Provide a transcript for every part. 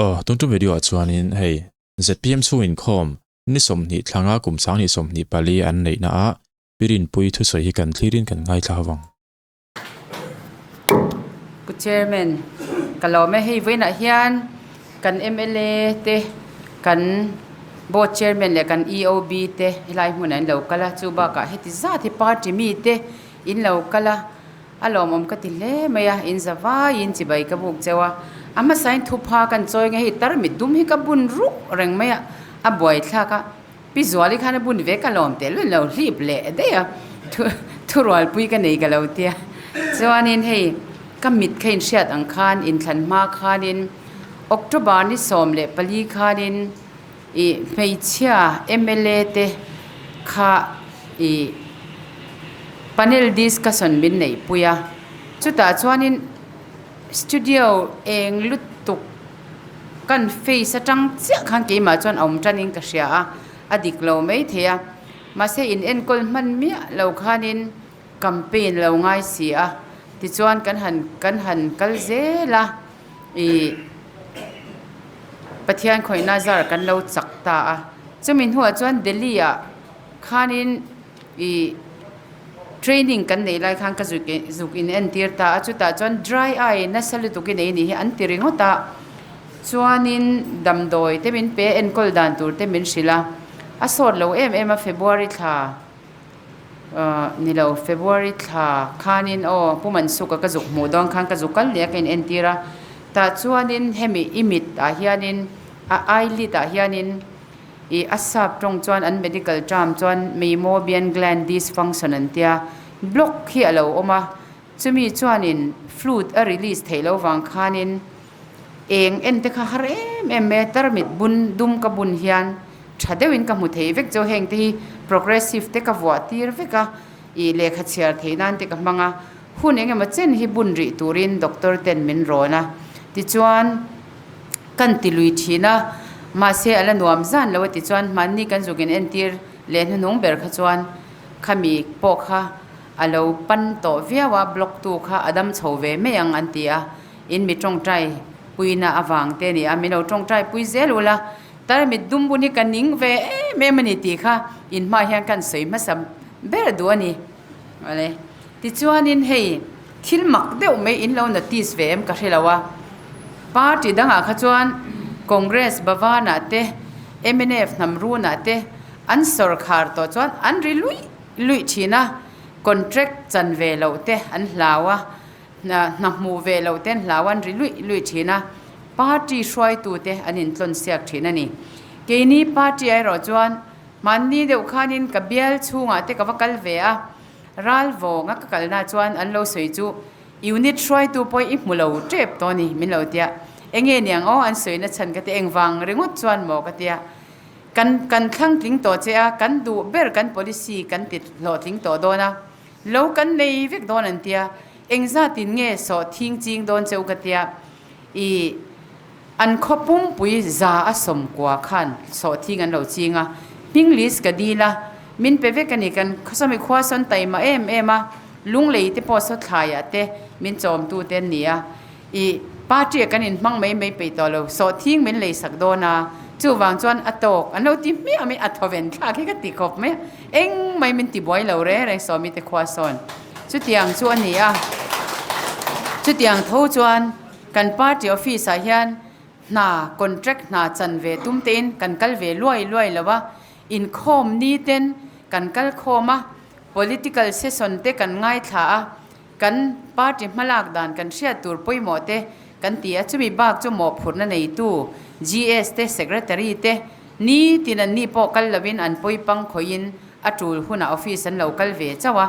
Aw, tun tum video ah chuanin hei zpm chhung inkhawm ni 20 thlanga kum 2024 an neihna ah Pirinpui thusawi hi kan thlirin kan ngaithla ho ang. Pu Chairman, ka lawm e, hei vawiinah hian kan mla te, kan Board Chairman leh kan EOB te helai hmunah an lo kal a, chu bakah heti zat hi party mite in lo kal a, A lawmawm ka ti hle mai a, in za vaiin chibai ka buk cheu a, a hmasain thupha kan chawi nge hei tarmit dum hi ka bun ruk reng mai a, a buai thlak a, Pi Zuali khan a bun ve ka lawm teh luih lo hlip leh daih a, thu thurualpui ka nei ka lo tia. Chuanin hei ka mit kha inhriat ang khan inthlan hma khanin October ni 14 khanin ih hmeichhia mla te kha ih panel discussion min neih pui a chutah chuanin studio eng lutuk kan face atang chiah khan keimah chuan a awm tanin ka hria a a dik lo maithei a mahse in enkawl hman miah lo khanin campaign lo ngai si a tichuan kan han kan han kal zel a ih Pathian khawihna zar kan lo chak ta a chumi hnuah chuan Delhi ah khanin ih training kan neih lai khan ka zuk zuk in entir ta a chutah chuan dry eye nasa lutuk in ei ni hi an ti ringawt a chuanin damdawi te min pe enkawl dan tur te min hrilh a a sawt lo em em a February thla ahh ni lo February thla khanin aw Pu Mansuka ka zuk hmuh dawn khan ka zuk kal leh a ka in entir a tah chuanin hemi i mit ah hianin a eyelid ah hianin Ih a sap tawng chuan an medical term chuan Meibomian gland dysfunction an tia, block hi a lo awm a, chumi chuanin fluid a release theih loh vang khanin eng en te kha har em em mai a, tarmit bun dum ka bun hian tha deuhin ka hmu thei vek chu heng te hi progressive te ka vuah tir vek a, ih lehkha chhiar theih nan te ka hmang a, hun eng emaw chen hi bun rih turin doctor ten min rawn a, tichuan. Kan ti lui thin a, mahse a la nuam zan lo a ti chuan hmanni kan zuk in entir leh hnuhnung ber kha chuan khami pawh kha a lo pan tawh viau a, block tu kha a dam chho ve mai ang an ti a, in mi tawngtai puina avang te a ni a, min lo tawngtai pui zel ula, tarmit dum bun hi ka ning ve em em a ni tih kha in hmaah hian kan sawi hmasa ber duh a ni. Awle, tichuanin hei thil mak deuh mai in lo notice ve em ka hre lo a, party dangah kha chuan Congress Bhavan-ah te, mnf hnam runah te an sawrkhar tawh chuan an ri luih luih thin a, contract chan ve loh te an hlau a, hna hmuh ve loh te an hlau a, an ri luih luih thin a, party hruaitute an intlawn siak thin a ni. Keini party erawh chuan Hmanni deuh khanin ka bial chhungah te ka va kal ve a, ral vawnga ka kalna chuan an lo sawi chu unit hruaitu pawh i hmu lo tep tawh a ni min lo tia. Enge niang aw an sawina chhan ka ti engvang ringawt chuan maw ka tia. Kan kan thlang tling tawh che a, kan duh ber kan policy kan ti hlawhtling tawh dawn a, lo kan nei vek dawn an tia. Engzatin nge sawh thing ching dawn che u ka tia. I. An khaw pumpui za a sawmkua khan sawhthing an lo ching a, hming list ka dil a, min pe vek a ni. Kan sawmi khua sawn taima em em a, lunglei te pawh saw thlaiah te min chawmtu te an ni a. I party ah kan inhmang mai mai peih tawh lo, sawhthing min lei sak dawn a, chuvang chuan a tawk an lo ti hmiah mai, a thawven thlak hi ka ti khawp mai a, engmai min ti buai lo reng reng sawmi te khua sawn. Chutiang chu a ni a, chutiang tho chuan. Kan party office ah hian hna contract hna chan ve tum tein kan kal ve luai luai lo a, inkhawm ni ten kan kal khawm a, political session te kan ngaithla a, kan party hmalak dan kan hriat tur pawimawh te kan ti a, chumi bak chu mawhphurhna neitu GS te secretary te nitin an ni pawh kal lovin an pawipang khawihin a tul hunah office an lo kal ve chauh a,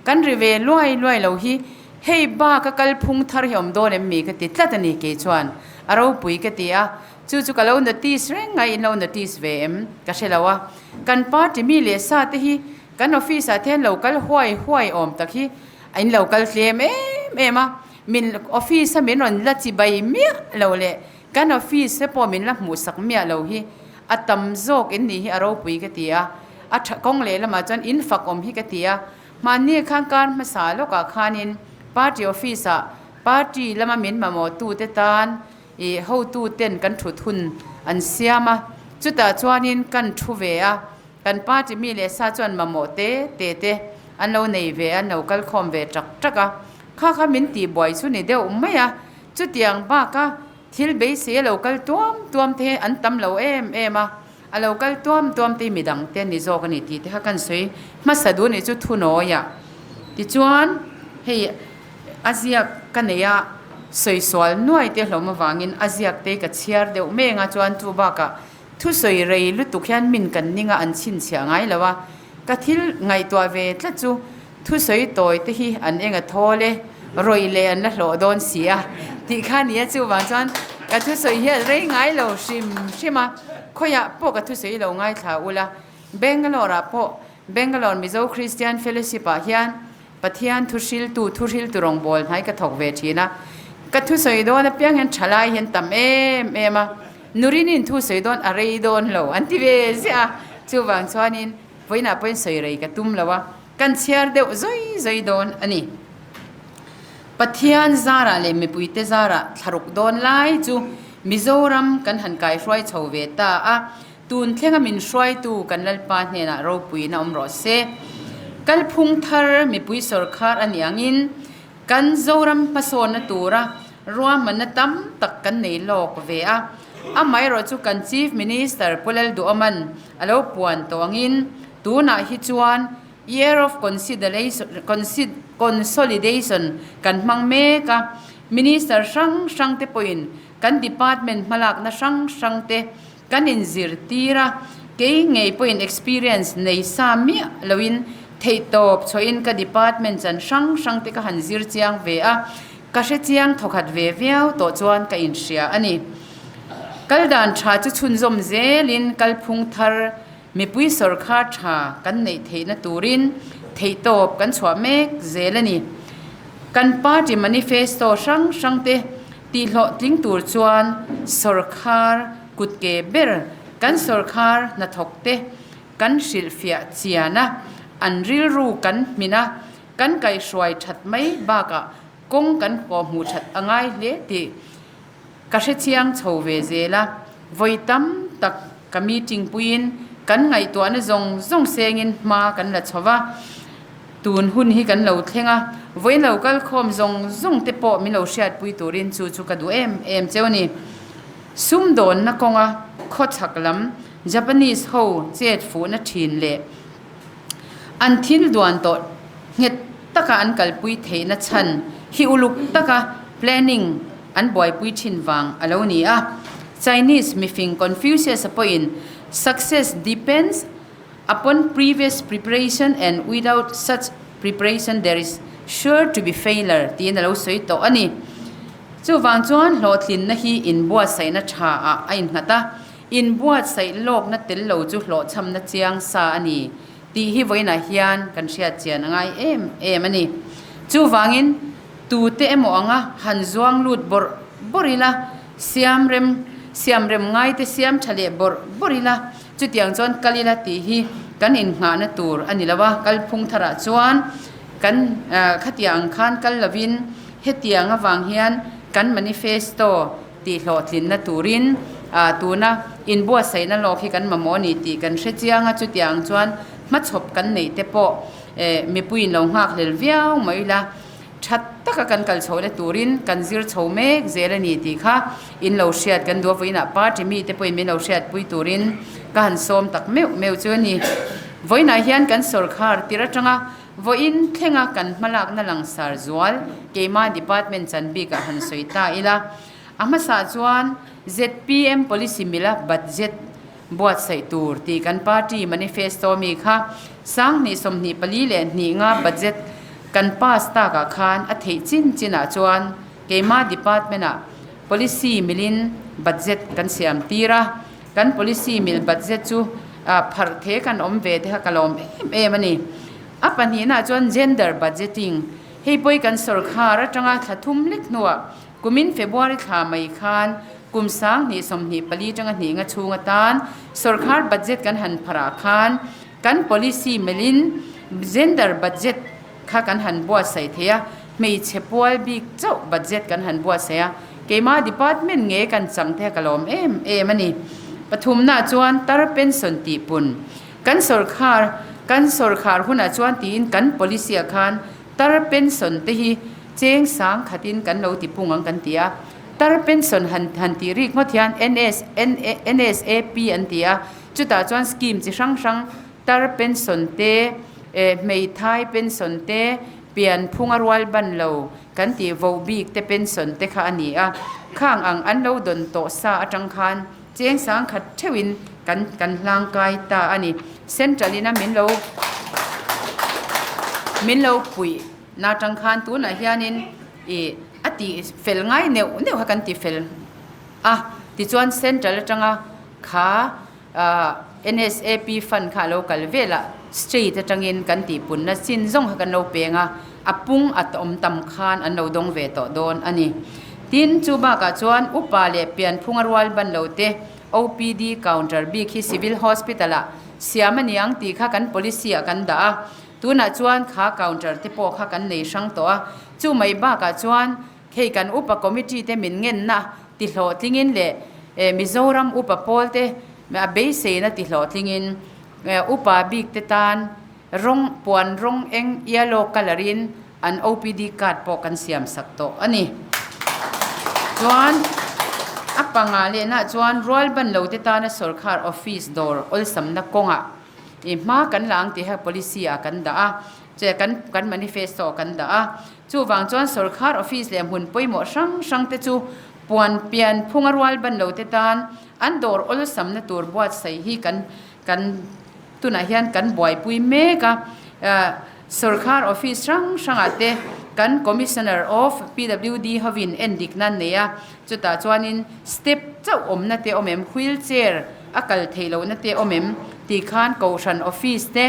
kan ri ve luai luai lo hi Hei ba ka kal phung thar hi awm dawn em mi ka ti tlat a ni kei chuan a ropui ka ti a, chu chu ka lo notice reng a, in lo notice ve em ka hre lo a, kan party mi leh sa te hi kan office ah te hian lo kal huai huai awm tak hi a in lo kal tlem em em a, min office a min rawn la chi bai miah lo leh kan office te pawh min la hmuh sak miah lo hi a tam zawk in nih hi a ropui ka ti a, a tha kawng leh lamah chuan in fak awm hi ka ti a. Mahni khan kar hmasa lawkah khanin party office ah party lama min mamawhtute tan ih hotu ten kan thut hun an siam a, chutah chuanin kan thu ve a, kan party mi leh sa chuan mamawh te te te an lo nei ve a, an lo kal khawm ve tak tak a, kha kha min tih buai chu ni deuh mai a, chutiang baka thil beisei a lo kal tuam tuam te an tam lo em em a, a lo kal tuam tuam te hi midang te an ni zawk a ni tih te kha kan sawi hmasa duh a nih chu thunawi ah tichuan hei a ziak ka nei a sawi sual nuai te hlawm avangin a ziak te ka chhiar deuh meng a chuan chu bakah thusawi rei lutuk hian min kan ning a an chhinchhiah ngai lo a ka thil ngaihtuah ve tlat chu thusawi tawi te hi an eng a thawl e rawih leh an la hlawh dawn si a tih kha a ni a chuvang chuan ka thusawi hi a rei ngai lo hrim hrim a khawiah pawh ka thusawi lo ngaithla ula Bangalore ah pawh Bangalore Mizo Christian Fellowship ah hian Pathian thuhriltu thuhriltu rawngbâwl hnai ka thawk ve ṭhin a, ka thusawi dawn apiang hian ṭhalai hian tam em em a, Nurinin thusawi dawn a rei dawn lo an ti ve ziah a, chuvang chuanin vawiinah pawhin sawi rei ka tum lo a, kan chhiar deuh zawi zawi dawn a ni. Pathian zarah leh mipuite zarah thlaruk dawn lai chu Mizoram kan han kaihruai chho ve ta a, Tun thlenga min hruaitu kan Lalpa hnenah ropuiin a awm rawh se. Kalphung thar mipui sawrkhar a nih angin kan Zoram hmasawnna tura ruahmanna tam tak kan nei lawk ve a. Amaherawh chu kan Chief Minister Pu Lalduhawman a lo puan tawh angin tunah hi chuan Year of Consolidation kan hmang mek a, Minister hrang hrangte pawhin kan department hmalakna hrang hrangte Kan inzirtir a, kei ngei pawhin experience nei sa miah loin theihtawp chhuahin ka department chan hrang hrang te ka han zir chiang ve a, ka hre chiang thawkhat ve viau tawh chuan ka inhria a ni. Kal dan tha chu chhunzawm zelin kalphung thar mipui sawrkhar tha kan neih theihna turin theihtawp kan chhuah mek zel a ni. Kan party manifesto hrang hrang te Tihhlawhtling tur chuan sawrkhar kutke ber kan sawrkhar hnathawkte kan hrilhfiah chian a, an rilru kan hmin a, kan kaihhruai that mai bakah kawng kan kawhhmuh that a ngai hle tih ka hrechiang chho ve zel a. Vawi tam tak ka meeting puiin kan ngaihtuahna zawng zawng sengin hma kan la chho va, tun hun hi kan lo thleng a, vawiin lo kal khawm zawng zawng te pawh min lo hriatpui turin chu chu ka duh em em cheu a ni. Sumdawnna kawnga khawchhak lam Japanese ho chet fuhna thin leh an thil duan tawh nghet taka an kalpui theihna chhan hi uluk taka planning an buaipui thin vang a lo ni a. Chinese mifing Confucius-a pawhin Success depends upon previous preparation and without such preparation there is sure to be failure tiin a lo sawi tawh a ni. Chuvang chuan hlawhtlinna hi inbuatsaihna tha ah a innghat a, inbuatsaih lawkna tel lo chu hlawhchhamna chiang sa a ni tih hi vawiinah hian kan hriat chian a ngai em em a ni. Chuvangin tute emaw anga han zuang lut bawrh bawrh ila, siam rem siam rem ngaite siam tha leh bawrh bawrh ila, chutiang chuan kal ila tih hi kan innghahna tur a ni lo a, kalphung tharah chuan kan khatiang ang khan kal lovin hetiang avang hian kan manifesto tih hlawhtlinna turin tuna inbuatsaihna lawk hi kan mamawh a ni tih kan hre chiang a, chutiang chuan hmachhawp kan neih te pawh mipuiin lo nghakhlel viau mai ila tha taka kan kal chho na turin kan zir chho mek zel a ni tih kha in lo hriat kan duh a, vawiinah party mite pawhin min lo hriatpui turin ka han sawm tak meuh meuh chu a ni. Vawiinah hian kan sawrkhar tir atanga Vawiin thlenga kan hmalakna langsar zual keimah department chan bikah han sawi ta ila, a hmasa chuan zpm policy mila budget buatsaih tur tih kan party manifesto mi kha 2024 leh nga budget kan pass takah khan a theih chin chinah chuan keimah department ah policy milin budget kan siam tir a, Kan policy mil budget chu pharh the kan awm ve te kha ka lawm em em a ni. A pahnihna chuan gender budgeting, hei pawi kan sawrkhar atanga thla thum lek hnuah kumin February thla mai khan kum 2024 tanga hnih nga chhung atan sawrkhar budget kan han pharh ah khan kan policy milin gender budget kha kan han buatsaih thei a, hmeichhe pual bik chauh budget kan han buatsaih a. Keimah department nge kan chang te ka lawm em em a ni. Pathumna chuan tar pension tih pun. Kan sawrkhar kan sawrkhar hunah chuan tiin kan policy ah khan tar pension te hi cheng sang khatin kan lo ti pung ang kan ti a. Tar pension han han tih rik ngawt hian NS NSAP an ti a, chutah chuan scheme chi hrang hrang tar pension te, hmeithai pension te, pian phunga rual ban lo kan tih vo bik te pension te kha a ni a, khang ang an lo dawn tawh sa atang khan cheng sang khat theuhin kan kan hlang kai ta a ni. Central in a min lo min lo puih na atang khan tunah hianin ih a tih fel ngai neuh neuh kha kan ti fel a, tichuan central atanga kha NSAP fund kha a lo kal vel a, state atangin kan tihpunna chin zawng kha kan lo peng a, a pung a awm tam khan an lo dawng ve tawh dawn a ni. Tin, chu bakah chuan upa leh pianphunga rual ban lo te OPD counter bik hi Civil Hospital ah siam a ni ang tih kha kan policy ah kan dah a, tunah chuan kha counter te pawh kha kan nei hrang tawh a, chu mai bakah chuan Hei kan upa committee te min ngenna ti hlawhtlingin leh Mizoram upa pawl te a beiseina ti hlawhtlingin upa bik te tan rawng puan rawng eng yellow colour in an OPD card pawh kan siam sak tawh a ni. Chuan a panga lehna chuan rualban lo te tana sorkar office dawr awlsamna kawngah i hma kan la ang tih kha policy ah kan dah a, che kan kan manifesto kan dah a. Chuvang chuan sorkar office leh hmun pawimawh hrang hrang te chu puan pian phunga rual ban lo te tan an dawr awlsamna tur buatsaih hi kan kan tunah hian kan buaipui mek a. Sorkar office hrang hrangah te kan Commissioner of PWD hovin endik nan nei a, chutah chuanin step chauh awmna te awm em, wheel chair a kal theih lohna te awm em tih khan kohhran office te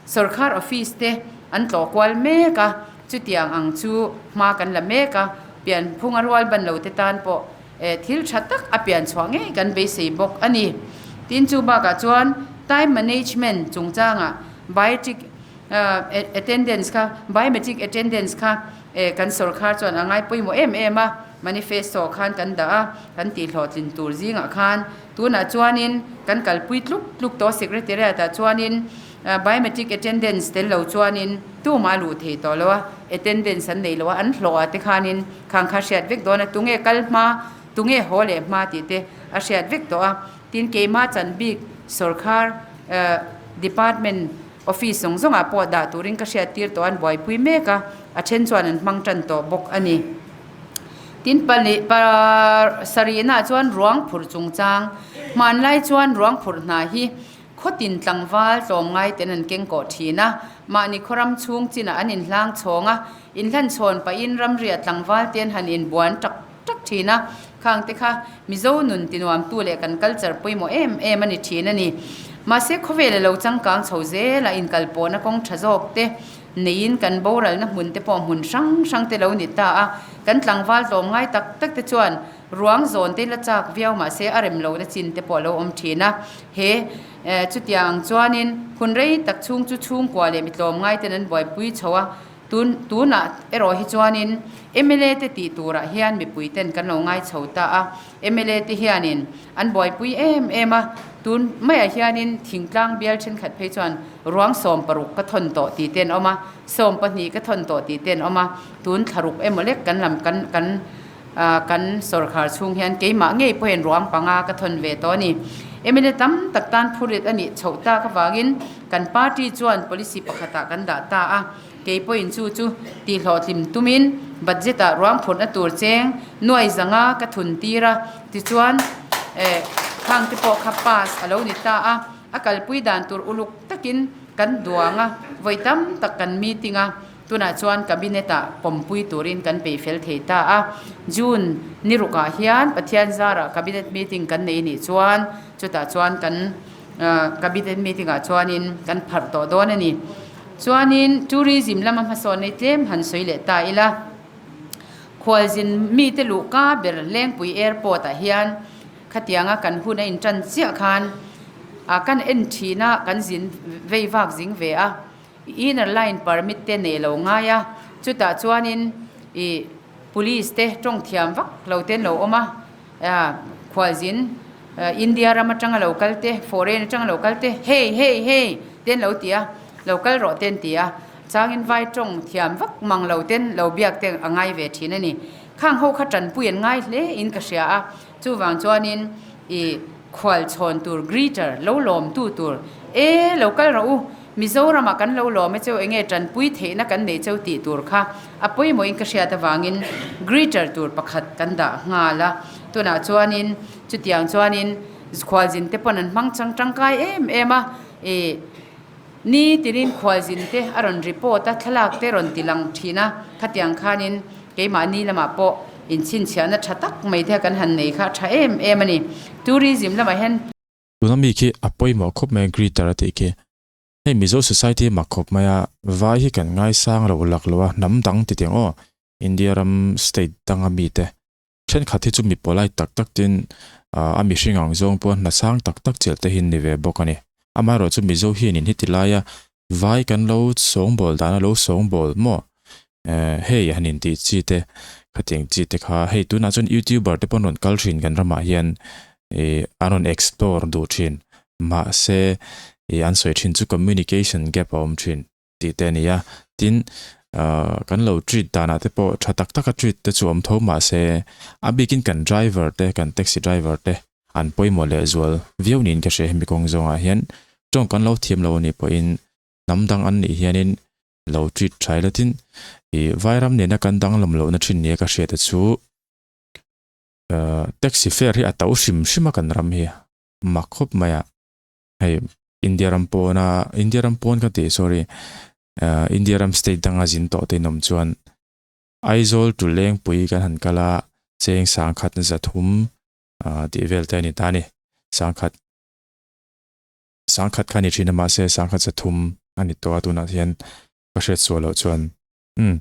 Sorkar office te an tlawh kual mek a, chutiang ang chu hma kan la mek a, pianphunga rual ban lo te tan pawh thil tha tak a pian chhuah ngei kan beisei bawk a ni. Tin chu bakah chuan time management chungchangah biotric attendance kha biometric attendance kha kan sorkar chuan a ngai pawimawh em em a, manifesto khan kan dah a, kan tihhlawhtlin tur zingah khan Tunah chuanin kan kalpui tluk tluk tawh Secretariat ah chuanin biometric attendance tel lo chuanin tumah a luh thei tawh lo a, attendance an nei lo a, an hlawh ah te khanin khang kha hriat vek dawn a, tunge kal hma, tunge haw leh hma tih te a hriat vek tawh a. Tin keimah chan bik sawrkhar department office zawng zawng ah pawh dah turin ka hriat tir tawh a, an buaipui mek a, a then chuan an hmang tan tawh bawk a ni. Tin pali pa sarihna chuan ruang phurh chungchang hmanlai chuan ruang phurh hna hi khawtin tlangval tlawmngai ten an keng kawh thin a, mahni khawram chhung chinah an inhlang chhawng a, inhlan chhawn pahin ramriah tlangval te an han inbuan tak tak thin a, khang te kha Mizo nun tinuamtu leh kan culture pawimawh em em a ni thin a ni. Mahse khawvel a lo changkang chho zel a, inkalpawhna kawng tha zawk te Neiin kan boralna hmun te pawh hmun hrang hrang te lo ni ta a, kan tlangval tlawm ngai tak tak te chuan ruang zawn te la chak viau mah se a rem lohna chin te pawh a lo awm thin a. He chutiang ang chuanin hun rei tak chhung chu chhungkua leh mi tlawm ngai ten an buaipui chho a, tun tunah erawh hi chuanin mla te tih turah hian mipui ten kan lo ngai chho ta a, mla te hianin An buaipui em em a, tun maiah hianin thingtlang bial thenkhat phei chuan ruang 16 ka thawn tawh tih te an awm a, 12 ka thawn tawh tih te an awm a, tun thlaruk emaw lek kan lam kan kan kan sawrkhar chhung hian keimah ngei pawhin ruang panga ka thawn ve tawh a ni. Mla tam tak tan phurit a nih chhoh tak avangin kan party chuan policy pakhatah kan dah ta a. Kei pawhin chu chu tihhlawhtlim tumin budget ah ruang phurhna tur cheng nuai zanga ka thun tir a, tichuan eh khang te pawh kha pass a lo ni ta a, a kalpui dan tur uluk takin kan duang a, vawi tam tak kan meeting a, tunah chuan cabinet ah pawmpui turin kan peih fel thei ta a, June ni rukah hian Pathian zarah cabinet meeting kan nei nih chuan chutah chuan kan cabinet meeting ah chuanin kan pharh tawh dawn a ni. Chuanin tourism lama hmasawn nei tlem han sawi leh ta ila, khualzin mite luhka ber Lengpui Airport ah hian khatianga kan hun a intan chiah khan ah kan en thin a, kan zin vei vak zing ve a, inner line permit te nei lo ngai a, chutah chuanin ih. Police te tawng thiam vak lo te an lo awm a, khualzin India ram atanga lo kal te, foreign atanga lo kal te hei hei hei te an lo ti a, lo kal rawh te an ti a, changin vai tawng thiam vak mang lo ten lo biak te a ngai ve thin a ni. Khang ho kha tanpui an ngai hle in ka hria a, chuvang chuanin i khual chhawn tur greeter lo lawm tu tur e lo kal rawh u, Mizoramah kan lo lawm e cheu enge tanpui theihna kan nei cheu tih tur kha a pawimawhin ka hriat avangin greeter tur pakhat kan dah nghal a, tunah chuanin chutiang chuanin khualzin te pawn an hmang chang tangkai em em a, i ni tinin khualzin te a rawn report a, thlalak te rawn ti lang thin a, khatiang khanin keimahni lamah pawh inchhinchhiahna tha tak mai te kan han nei kha a tha em em a ni. Tourism lamah hian. Tuna mi khi a pawimawh khawp mai a greeter a tih khi. Hei Mizo society mak khawp mai a, vai hi kan ngaisang lo lak lo a, hnam dang ti tiang aw, India ram state danga mite thenkhat hi chu mi polite tak tak tin a mihring ang zawng pawh hna sang tak tak chelh te hi an ni ve bawk a ni. Amaherawhchu Mizo hianin heti laia vai kan lo sawngbawl dana lo sawngbawl maw hei han intih chi te khatiang chi te kha hei tunah chuan youtuber te pawh an rawn kal thin kan ramah hian ih an rawn explore duh thin mahse ih an sawi thin chu communication gap a awm thin tih te a ni a tin ah kan lo treat danah te pawh tha tak taka treat te chu awm tho mahse a bikin kan driver te kan taxi driver te an pawimawh leh zual viau niin ka hria hemi kawng zawngah hian tawng kan lo thiam lo anih pawhin hnam dang an nih hianin lo treat tha ila tin ih vairam nena kan danglam lohna thin nia ka hriat te chu ah taxi fare hi a to hrim hrim a kan ram hi mak khawp mai a hei India ram pawna India ram pawn ka tih sorry ah India ram state danga zin tawh te in awm chuan Aizawl to Lengpui kan han kal a cheng sangkhat zathum ah tih vel te a ni ta a ni sangkhat Sangkhat kha a ni thin a mahse sangkhat zathum a ni tawh a tunah hian ka hriat sual loh chuan umm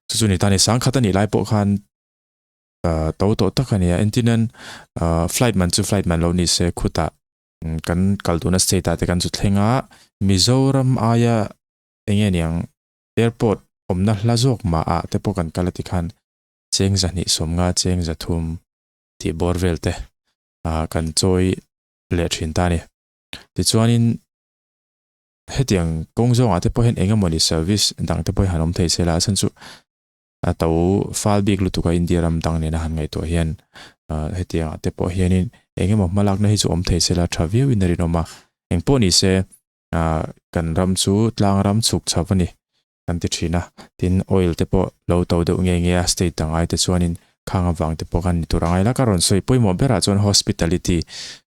chu chu ni ta a ni sangkhat a nih lai pawh khan ah to tawh tak a ni a entir nan ah flight man chu flight man lo ni se khutah kan kal duhna state ah te kan chu thleng a Mizoram aia eng nge niang airport awmna hla zawk mah ah te pawh kan kal a ti khan cheng zahnih sawmnga cheng zathum tih bawr vel te ah kan chawi leh thin ta a ni. Tichuanin hetiang kawng zawngah te pawh hian eng emawni service dang te pawh hi han awm thei se la a chhan chu a to fal bik lutuk a India ram dang nena han ngaihtuah hian ah hetiangah te pawh hianin eng emaw hmalakna hi chu awm thei se la tha viauin a rinawm a. Engpawh ni se ah kan ram chu tlang ram chhuk chho a ni kan ti thin a, tin oil te pawh lo to deuh nge nge a state dang ai te chuanin khang avang te pawh khan ni tur angai la ka rawn sawi pawimawh berah chuan hospitality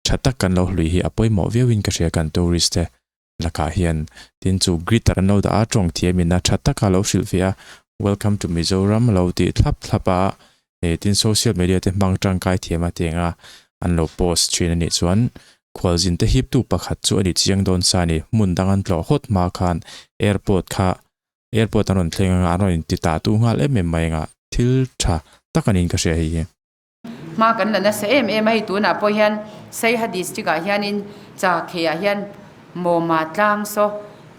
tha tak kan lo hlui hi a pawimawh viauin ka hria kan tourist te lakah hian tin chu greeter an lo dah a tawng thiamin a tha taka lo hrilh ve a welcome to Mizoram lo tih thlap thlap a eh tin social media te hmang tangkai thiam a teng a an lo post thin anih chuan khualzin te hiptu pakhat chu a ni chiang dawn sa a ni hmun dang an tlawh hawt hma khan airport kha airport an rawn thleng anga an rawn inti ta tu nghal em em mai anga thil tha tak a niin ka hria hei hi. Hma kan la nasa em em a hei tunah pawh hian Saiha district ah hianin Chakhei ah hian Mawma tlang saw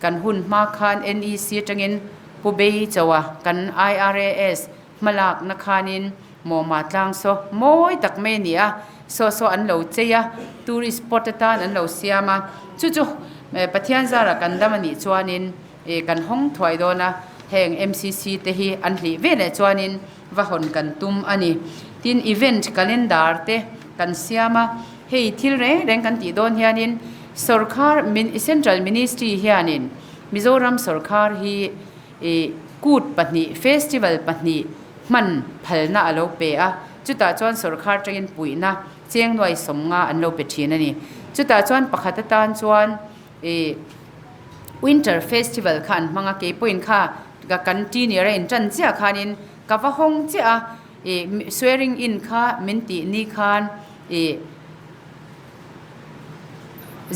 kan hun hma khan NEC atangin Pu Bei Chawa kan IRAS Hmalakna khanin Mawma tlang saw mawi tak mai a ni a, saw saw an lo chei a, tourist spot atan an lo siam a, chu chu Pathian zara kan dam a nih chuanin kan hawng thuai dawn a, heng MCC te hi an hlih ve leh chuanin va hawn kan tum a ni. Tin, event calendar te kan siam a, hei thil reng reng kan tih dawn hianin sawrkhar Central Ministry hianin Mizoram sawrkhar hi I kut pahnih, festival pahnih hman phalna a lo pe a, chutah chuan sawrkhar tangin puihna cheng nuai sawmnga an lo pe thin a ni. Chutah chuan pakhat atan chuan i Winter Festival kha an hmang a, keipawhin kha ka kan tea a intan chiah khanin ka va hawng chiah a, i swearing in kha min tih ni khan i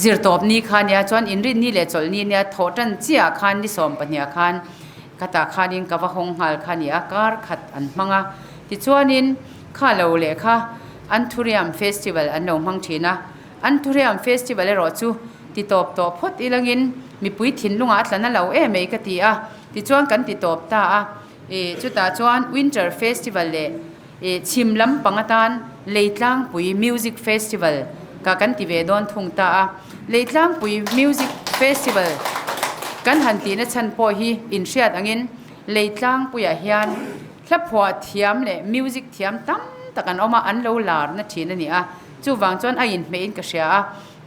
Zirtawp ni kha nia chuan inrin ni leh chawlh ni nia thawh tan chiah khan ni 12 ah khan ka tah khanin ka va hawng nghal kha nia kar khat an hmang a. Tichuanin kha lo leh kha Anthurium Festival an lo hmang thin a. Anthurium Festival erawh chu ti tawp tawh phawt ilangin mipui thinlungah a tla na lo em mai ka ti a. Tichuan kan ti tawp ta a. Ih chutah chuan Winter Festival leh ih chhim lampang atan Leitlangpui Music Festival ka kan ti ve dawn thung ta a. Leitlangpui Music Festival kan han tihna chhan pawh hi inhriat angin Leitlangpuiah hian hlaphuah thiam leh music thiam tam tak an awm a, an lo larna thin a ni a. Chuvang chuan a inhmeihin ka hria a.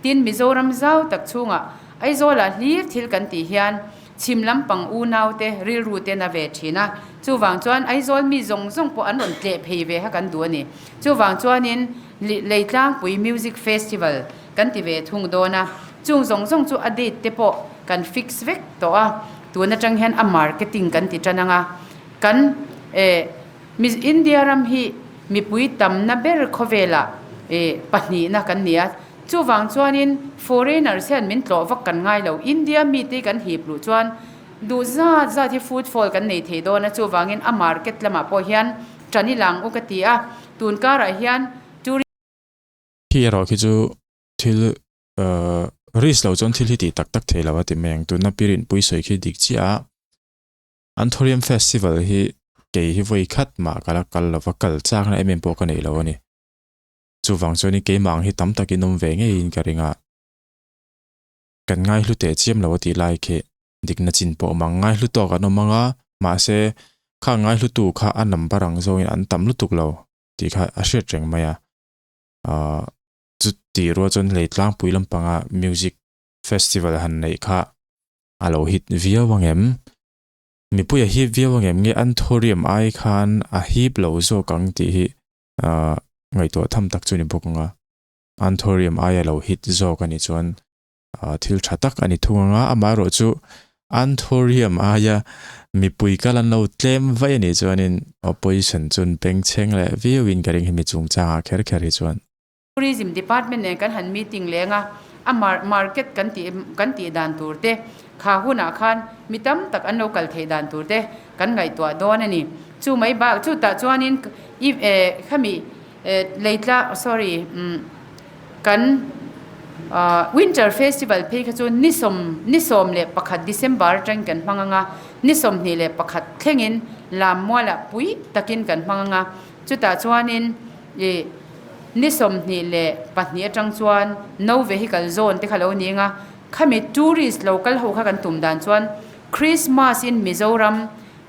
Tin, Mizoram zau tak chhungah Aizawlah hlir thil kan tih hian chhim lampang unaute rilru te na ve thin a, chuvang chuan Aizawl mi zawng zawng pawh an rawn tleh phei ve kha kan duh a ni. Chuvang chuanin Leitlangpui Music Festival kan ti ve thung dawn a, chung zawng zawng chu a date te pawh kan fix vek tawh a, tun atang hian a marketing kan ti tan ang a, kan eh India ram hi mipui tamna ber khawvelah eh pahnihna kan ni a. Chuvang chuanin foreigners hian min tlawh vak kan ngai lo, India mite kan hip luh chuan duh zat zat hi footfall kan nei thei dawn a, chuvangin a market lamah pawh hian tan i lang u ka ti a, tun karah hian tourist. Khi erawh khi chu thil risk lo chuan thil hi tih tak tak thei lo a ti mai ang, tuna pi rinpui sawi khi dik chiah a, Anthurium Festival hi kei hi vawi khat mah ka la kal lova kal chakna em em pawh ka nei lo a ni. Chuvang chuanin keimah ang hi tam takin awm ve ngeiin ka ring a, kan ngaihlu teh chiam lo a tih lai khi dikna chin pawh awm ang. Ngaihlu tawk an awm ang a, mahse kha ngaihlutu kha a number ang zawngin an tam lutuk lo tih kha a hriat reng mai a. Ahh chuti rual chuan lei tlangpui lampanga music festival han neih kha a lo hit viau ang em? Mipui a hip viau ang em nge Anthurium ai khan a hip lo zawk ang tih hi ahh ngaihtuah tham tak chu ni bawk ang a, Anthurium aia lo hit zawk a nih chuan ahh thil tha tak a ni thung ang a, amaherawh chu Anthurium aia mipui kal an lo tlem vaih a nih chuanin opposition chuan bengchheng leh viauin ka ring hemi chungchangah kher kher hi chuan. Tourism Department nen kan han meeting leng a, a market kan tih kan tih dan tur te, kha hunah khan mi tam tak an lo kal theih dan tur te kan ngaihtuah dawn a ni. Chu mai bak chutah chuanin i eh khami eh leitla sorry umm kan ah Winter Festival phei kha chu ni sawm ni 11 December atangin kan hmang ang a, ni 21 thlengin Lammualah pui takin kan hmang ang a, chutah chuanin Ih, ni 22 atang chuan no vehicle zone te kha lo ni anga, khami tourist lo kal ho kha kan tum dan chuan Christmas in Mizoram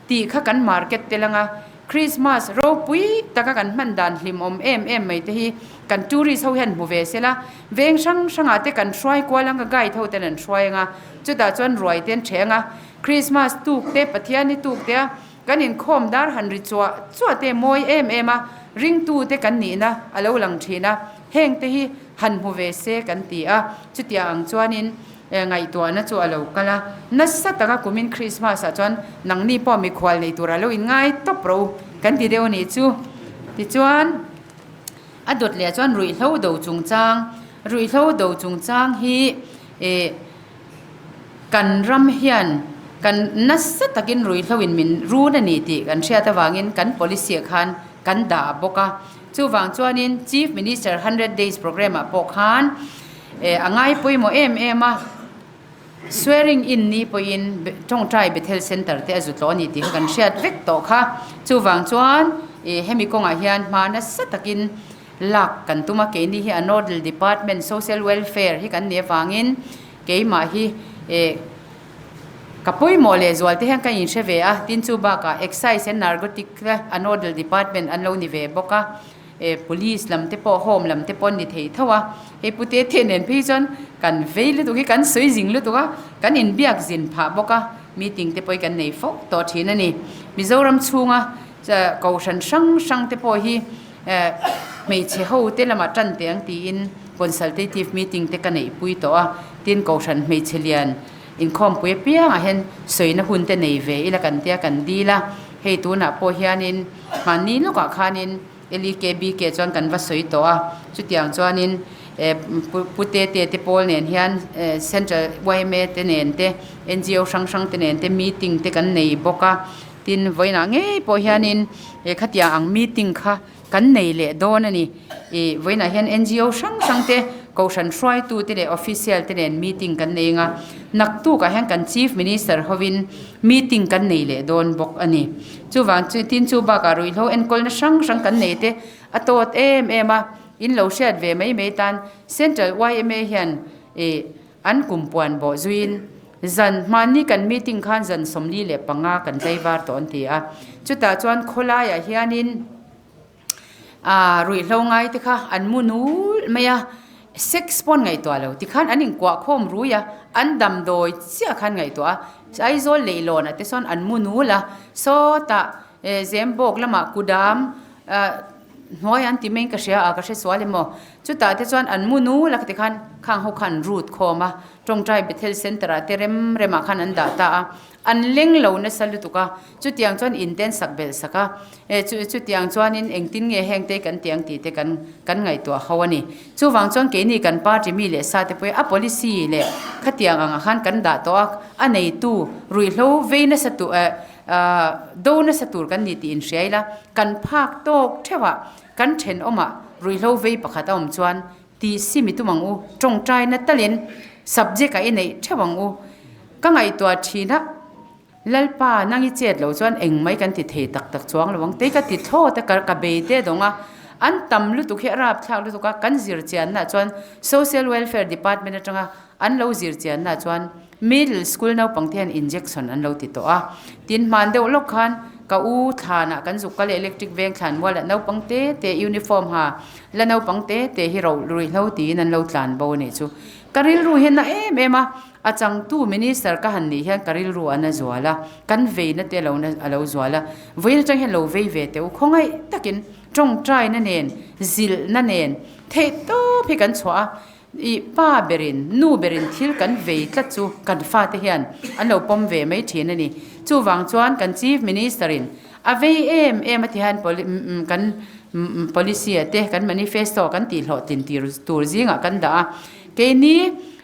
tih kha kan market tel anga, Christmas ropui taka kan hman dan hlimawm em em mai te hi kan tourist ho hian hmu ve sela, veng hrang hrangah te kan hruai kual anga guide ho ten an hruai anga, chutah chuan ruai te an ṭheh anga, Christmas tuk te Pathian-i tuk te a. Kan inkhawm dar han ri chuah chuah te mawi em em a, ringtute kan nihna a lo lang thin a, hengte hi han hmu ve se kan ti a, chutiang ang chuanin ngaihtuahna chu a lo kal a, nasa taka kumin Krismas ah chuan nangni pawh mikhual nei tura lo inngai tawp rawh u kan ti deuh a nih chu. Tichuan a dawt leh ah chuan ruihhlo do chungchang, ruihhlo do chungchang hi eh. Kan ram hian kan nasa takin ruihhlo in min run a ni tih kan hriat avangin kan policy ah khan kan dah bawk a. Chuvang chuanin Chief Minister Hundred Days Programme ah pawh khan eh a ngai pawimawh em em a, swearing in ni pawhin tawngtai Bethel Centre te a zu tlawh a ni tih kha kan hriat vek tawh kha. Chuvang chuan ih hemi kawngah hian hma nasa takin lak kan tum a, keini hi a nodal department social welfare hi kan nih avangin keimah hi eh ka pawimawh leh zual te hian ka inhre ve a, tin chu bakah excise and narcotic te a nodal department an lo ni ve bawk a, eh police lam te pawh home lam te pawh an ni thei tho a, hei pu te te nen phei chuan kan vei lutuk hi kan sawi zing lutuk a, kan inbiak zin phah bawk a, meeting te pawh hi kan nei fo tawh thin a ni. Mizoram chhunga kohhran hrang hrang te pawh hi Hmeichhe ho te lamah tan teh ang tiin consultative meeting te ka neihpui tawh a, tin Kohhran hmeichhe lian inkhawmpui apiangah hian sawina hun te nei ve ila kan tia kan dil a, hei tunah pawh hianin hmanni lawkah khanin LEKBK chuan kan va sawi tawh a, chutiang chuanin Pu Tete te pawl nen hian Central yma te nen te NGO hrang hrang te nen te meeting te kan nei bawk a. Tin, vawiinah ngei pawh hianin he khatiang ang meeting kha kan. kan nei leh dawn a ni. Ih vawiinah hian NGO hrang hrang te, Kohhran hruaitu te leh official te nen meeting kan nei anga, naktukah hian kan Chief Minister hovin meeting kan nei leh dawn bawk a ni. Chuvang chu tin chu bakah ruihhlo enkawlna hrang hrang kan nei te a tawt em em a, in lo hriat ve mai mai tan Central yma hian ih an kum puan bawh zuiin zan hmanni kan meeting khan zan 45 kan tlaivar tawh an ti a, chutah chuan khawlaiah hianin Aaa ruihhlo ngai te kha an mu nul mai a, sex pawn ngaihtuah lo tikhan an inkuah khawm rui a, an damdawi chiah khan ngaihtuah a, Aizawl leihlawnah te sawn an mu nul a, sawtah eh Zembawk lamah kudam ah hnuai an ti maiin ka hria a, ka hre sual emaw chutah te chuan an mu nul a tikhan khang ho kha an rut khawm a, tawngtai Bethel Centre ah te rem remah khan an dah ta a. An leng lo nasa lutuk a, chutiang chuan in ten sak belh sak a, e chu chutiang chuanin engtin nge heng te kan tiang tih te kan kan ngaihtuah ho a ni. Chuvang chuan keini kan party mi leh sa te pawh hi a policy leh khatiang angah khan kan dah tawh a, a neitu ruihhlo vei nasa tur eh do nasa tur kan ni tih inhria ila, kan phak tawk theuh a, kan thenawmah ruihhlo vei pakhat a awm chuan Tih si mi tum ang u, tawngtaina talin subject ah i neih theuh ang u. Ka ngaihtuah thin a, Lalpa nang i chet lo chuan eng mai kan ti thei tak tak chuang lo ang tei ka ti thlawt a, ka bei te dawng a, an tam lutuk hi a rapthlak lutuk a, kan zir chianna chuan Social Welfare Department atanga an lo zir chianna chuan Middle school naupang te hian injection an lo ti tawh a, tin hman deuh lawk khan ka u thlanah kan zuk kal a electric veng thlan mualah naupang te te uniform ha la naupang te te hi ro ruihhlo tiin an lo tlan bo a nih chu. Ka rilru hian na em em a, a changtu minister ka han nih hian ka rilru a na zual a, kan veina te lo na a lo zual a, vawiin atang hian lo vei ve teh u khawngaih takin tawngtaina nen zilhna nen theihtawp hi kan chhuah a, I pa berin, nu berin thil kan vei tlat chu kan fate hian an lo pawm ve mai thin a ni. Chuvang chuan kan Chief Minister in a vei em em a ti hian kan policy a te, kan manifesto kan tih hlawhtlin tur zingah kan dah a. Keini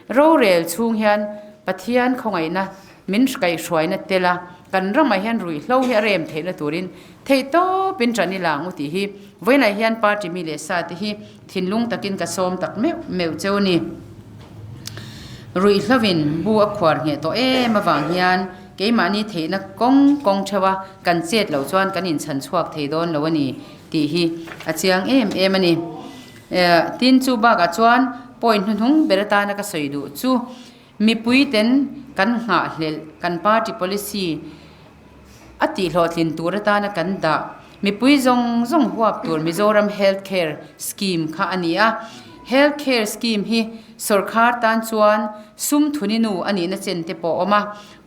rorel chhung hian Pathian khawngaihna min kaihhruaina tel a, kan ramah hian ruihhlo hi a rem theihna turin Theihtawpin ṭan i la ang u tih hi vawiinah hian party mi leh sa te hi thinlung takin ka sawm tak meuh meuh cheu a ni. Ruihhlovin bu a khuar ngheh tawh em avang hian keimahni theihna kawng kawng theuh a kan chet loh chuan kan inchhan chhuak thei dawn lo a ni tih hi a chiang em em a ni. Tin chu bakah chuan point hnuhnung ber atana ka sawi duh chu mipuiten kan nghahhlelh kan party policy A tihhlawhtlin tur atana kan dah mipui zawng zawng huap tur Mizoram Health Care Scheme kha a ni a. Health Care Scheme hi sawrkhar tan chuan sum thuni nu a nihna chen te pawh a awm a.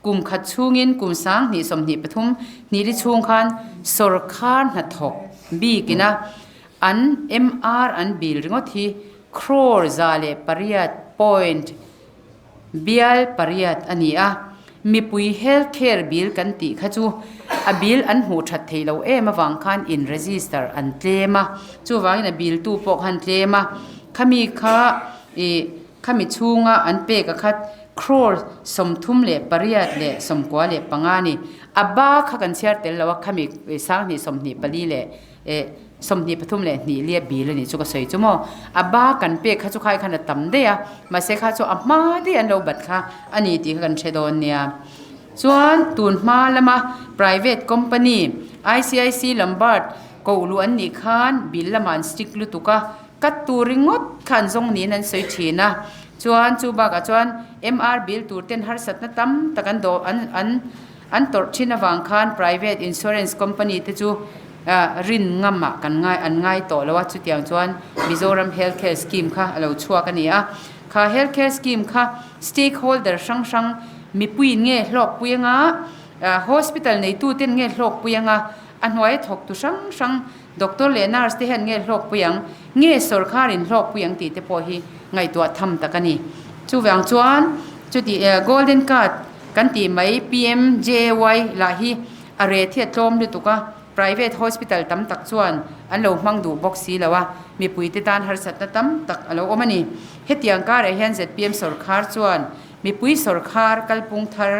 Kum khat chhungin kum 20 23 hnihli chhung khan sawrkhar hnathawk bikina an MR an bill ringawt hi crore 108 point Bial pariat a ni a, mipui health care bill kan tih kha chu a bill an hmuh that thei lo em avang khan in register an tlem a, chuvangin a bill tu pawh khan tlem a, khami kha ih khami chhunga an pek a khat crore 38 95 a ni, a ba kha kan chhiar tel lo a khami 2024 leh Eh, 23 leh hnih lia bil a nih chu ka sawi chu maw. A ba kan pek kha chu khai khan a tam daih a, mahse kha chu a hma daih an lo bat kha a ni tih kha kan hre dawn nia. Chuan tun hma lama private company ICIC Lombard koh luh an nih khan bill lamah an stick lutuk a, cut tur ringawt kha an zawng niin an sawi thin a. Chuan chu bakah chuan MR bill tur ten harsatna tam tak an dawh an an An tawrh thin avang khan private insurance company te chu rin ngam ah kan ngai an ngai tawh lo a, chutiang chuan Mizoram Health Care Scheme kha a lo chhuak a ni a. Kha Health Care Scheme kha stakeholder hrang hrang mipuiin nge hlawkpui anga, hospital neitu ten nge hlawkpui anga, a hnuaia thawktu hrang hrang doctor leh nurse te hian nge hlawkpui ang, nge sawrkharin hlawkpui ang tih te pawh hi ngaihtuah tham tak a ni. Chuvang chuan chuti golden card kan tih mai PMJAY lah hi a reh thiat tlawm lutuk a, private hospital tam tak chuan an lo hmang duh bawk si lo a, mipuite tan harsatna tam tak a lo awm a ni. Hetiang karah hian zpm sawrkhar chuan mipui sawrkhar kalpung thar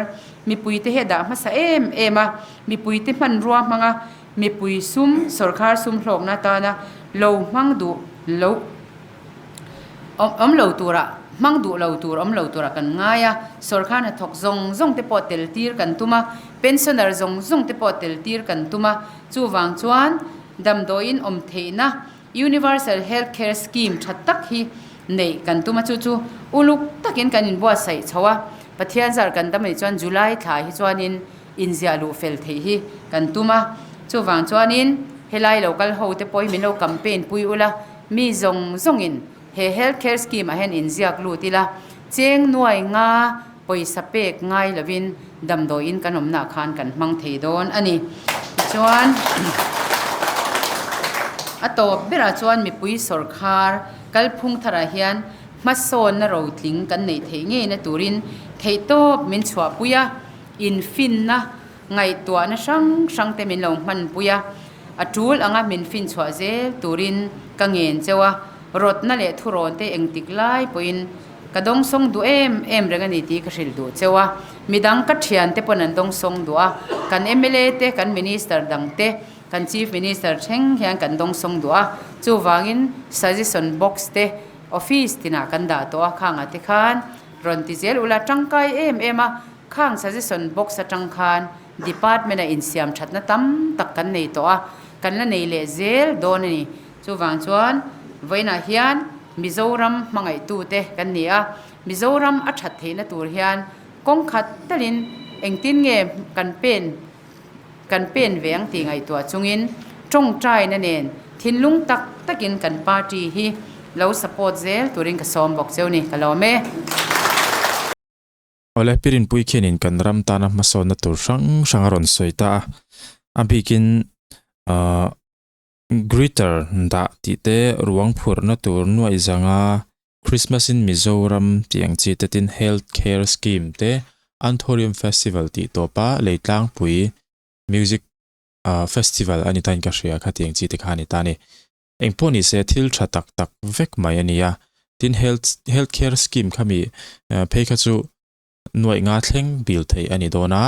mipuite hi a dah hmasa em em a, mipuite hmanrua hmanga Mipui sum, sawrkhar sum hlawkna atana lo hmang duh lo awm lo tura hmang duh lo tur awm lo tura kan ngai a, sawrkar hnathawk zawng zawng te pawh tel tir kan tum a, pensioner zawng zawng te pawh tel tir kan tum a, chuvang chuan damdawiin awm theihna Universal Health Care Scheme tha tak hi neih kan tum a, chu chu uluk takin kan inbuatsaih chho a, Pathian zar kan dam anih chuan July thla hi chuanin inziah luh fel theih hi kan tum a, chuvang chuanin helai lo kal ho te pawh hi min lo campaign pui ula, mi zawng zawngin he Health Care Scheme ah hian inziak lut ila, cheng nuai nga pawisa pek ngai lovin damdawiin kan awmnaah khan kan hmang thei dawn a ni. Tichuan, a tawp berah chuan mipui sawrkhar kalphung tharah hian hmasawnna rotling kan neih theih ngeina turin theihtawp min chhuahpui a, infinna ngaihtuahna hrang hrang te min lo hmanpui a, a tul anga min finchhuah zel turin ka ngen cheu a, rawtna leh thurawn te engtik lai pawhin Ka dawngsawng duh em em reng a ni tih ka hrilh duh cheu a, midang ka thian te pawn an dawngsawng duh a, kan mla te, kan minister dang te, kan chief minister thleng hian kan dawngsawng duh a, chuvangin suggestion box te office tinah kan dah tawh a, khangah te khan rawn ti zel ula tangkai em em a, khang suggestion box atang khan department a insiam thatna tam tak kan nei tawh a, kan la nei leh zel dawn a ni. Chuvang chuan vawiinah hian Mizoram hmangaihtute kan ni a, Mizoram a that theihna tur hian kawng khat talin engtin nge kan pen kan pen ve ang tih ngaihtuah chungin tawngtaina nen thinlung tak takin kan party hi lo support zel turin ka sawm bawk cheu ni, ka lawm e. Awle, Pirinpui khianin kan ram tana hmasawnna tur hrang hrang a rawn sawi ta a, a bikin ahh Greater dah tih te ruang phurhna tur nuaih zanga Christmas in Mizoram tih ang chi te tin Health Care Scheme te Anthurium Festival tih tawpa Leitlangpui Music Festival a ni ta in ka hria kha tih ang chi te kha a ni ta a ni. Engpawh ni se thil tha tak tak vek mai a ni a, tin Health Health Care Scheme kha mi phei kha chu nuaih nga thleng bil theih a ni dawn a,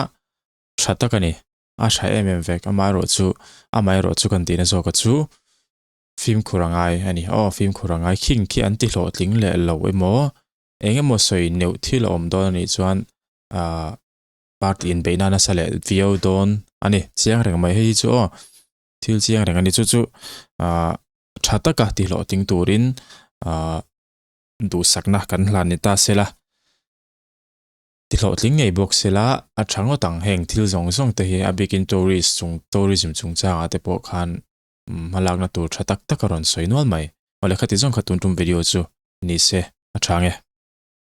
tha tak a ni. A tha em em vek, amaherawhchu, amaherawhchu kan tihna zawka chu fimkhur a ngai a ni. Aw, fimkhur a ngai, khing khi an ti hlawhtling leh lo emaw, eng emaw sawi neuh thil a awm dawn a nih chuan ahh party inbeihna nasa leh viau dawn a ni. Chiang reng mai hei hi chu aw, thil chiang reng a ni. Chu chu ahh tha taka ti hlawhtling turin ahh duhsakna kan hlan ni ta se la. Ti hlawhtling ngei bawk sela a tha ngawt ang heng thil zawng zawng te hi a bikin tourist chung tourism chungchangah te pawh khan hmalakna tur tha tak tak a rawn sawi nual mai. Awle khati zawng kha tun tum video chu ni se a tha nge.